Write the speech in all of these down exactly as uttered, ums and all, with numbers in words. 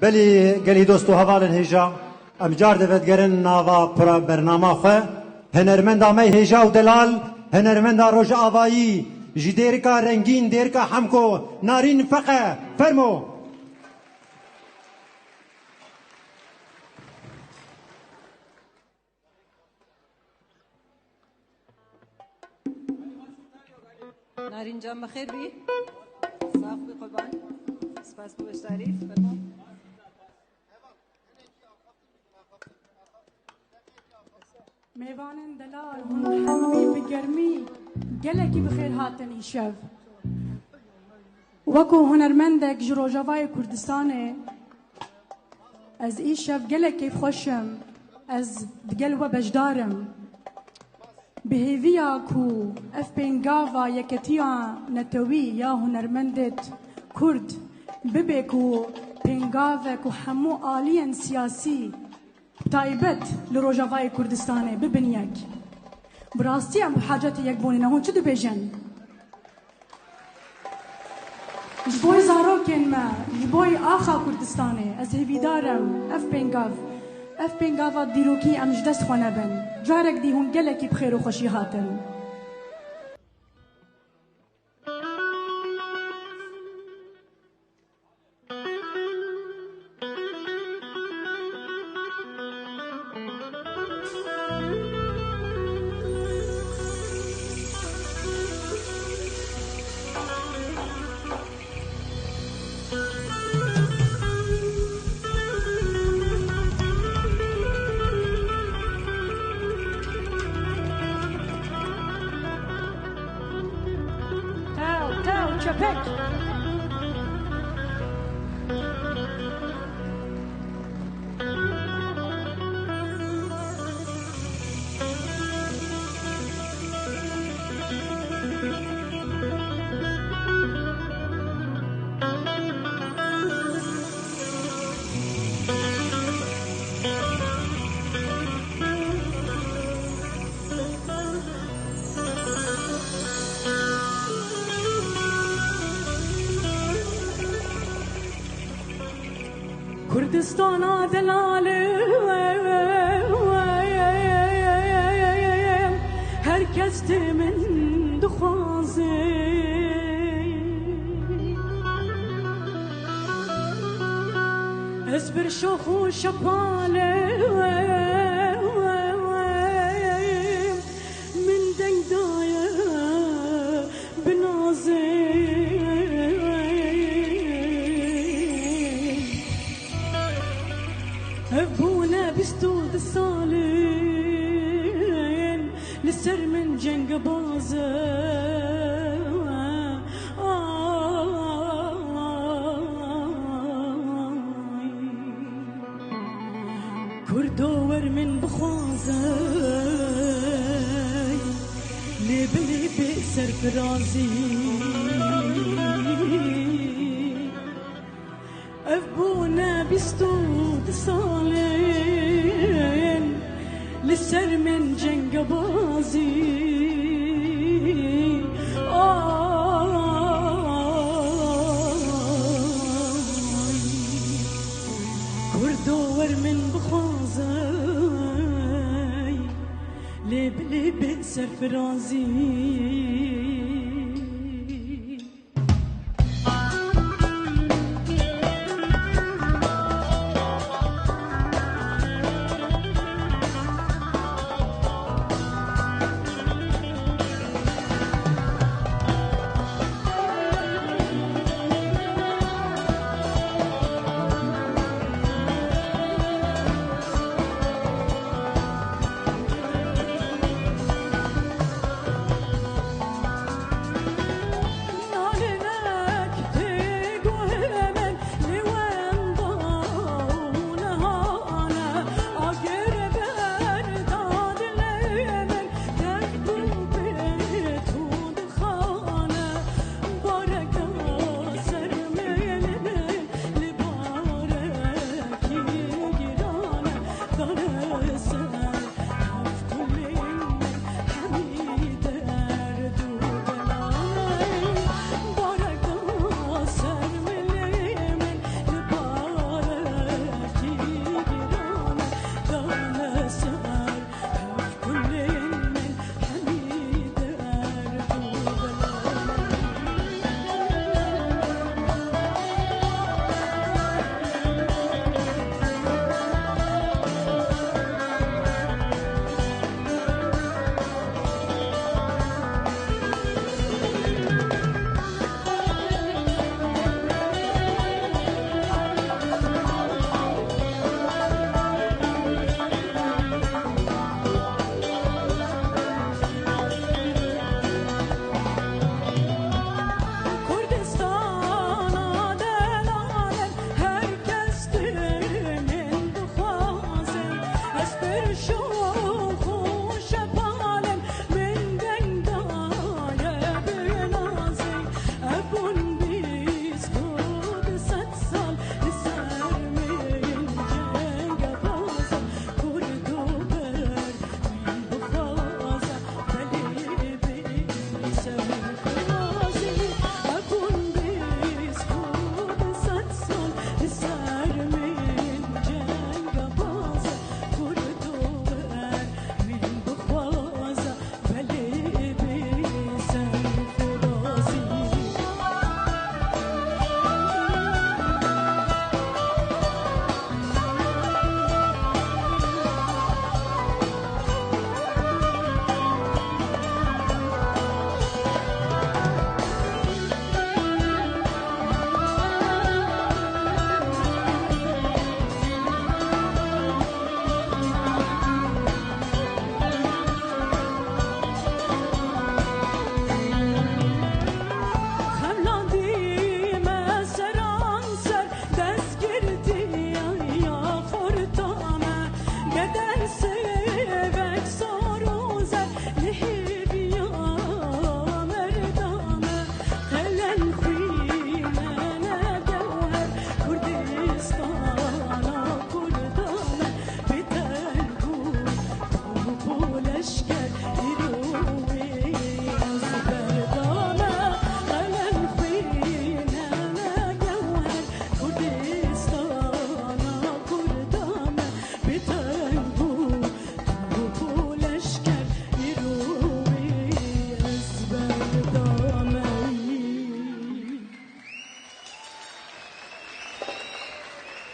Belê gelî dost û hevalên hêja, em car dibe digerin nava pira bernama xwe. Hunermenda me hêja û delal, hunermenda Rojavayî, ji Dêrika Rengîn, Dêrika Hemko, Narîn Feqe, fermo. Narîn can bi xêr bî. Sax bî qurban. Spas bo beşdarî. Fermo. Mêvanên delal, hûn hemî bi germî gelekî bi xêr hatin îşev. Wekû hunermendek ji Rojavayê Kurdistanê, ez îşev gelek kêfxweş im, ez digel we beşdar im. Bi hêviya ku ev pêngava Yeketiya Netewî ya Hunermendêt Kurd bibe ku pêngavek ku hemû aliyên siyasî, bi taybet li Rojavayê Kurdistanê bibin yek. Bi rastî em bi hacetê yekbûnê ne. Hûn çi dibêjin? Ji bo zarokên me, ji bo axa Kurdistanê, ez hêvîdar im, ev pêngav, ev pêngava dîrokî em ji dest xwe nebin. Carek dî hûn gelekî bi xêr û xweşî hatin. Tew, tew, çepek. Kurdistana delal, her kes tê min dixwaze. Ez bir şox û şepale min deng daye bi nazê. Ev bûne bîst û du salên li ser min cengebaz e. Ay. Kurdo wer min bixwaze, lê bilê bê serfirazî. Ev bûne bîst û du salên li ser min cengebazî. Ay, Kurdo wer min bixwaze, lê bilê bê serfirazî.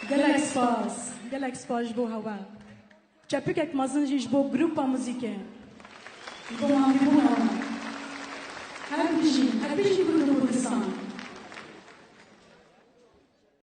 Gelek spas. Gelek spas ji bo hewe. Çepikek mezin jî ji bo grupa muzîkê. Ji bo mafîbûna wan. Her bijî, her bijî Kurd û Kurdistan.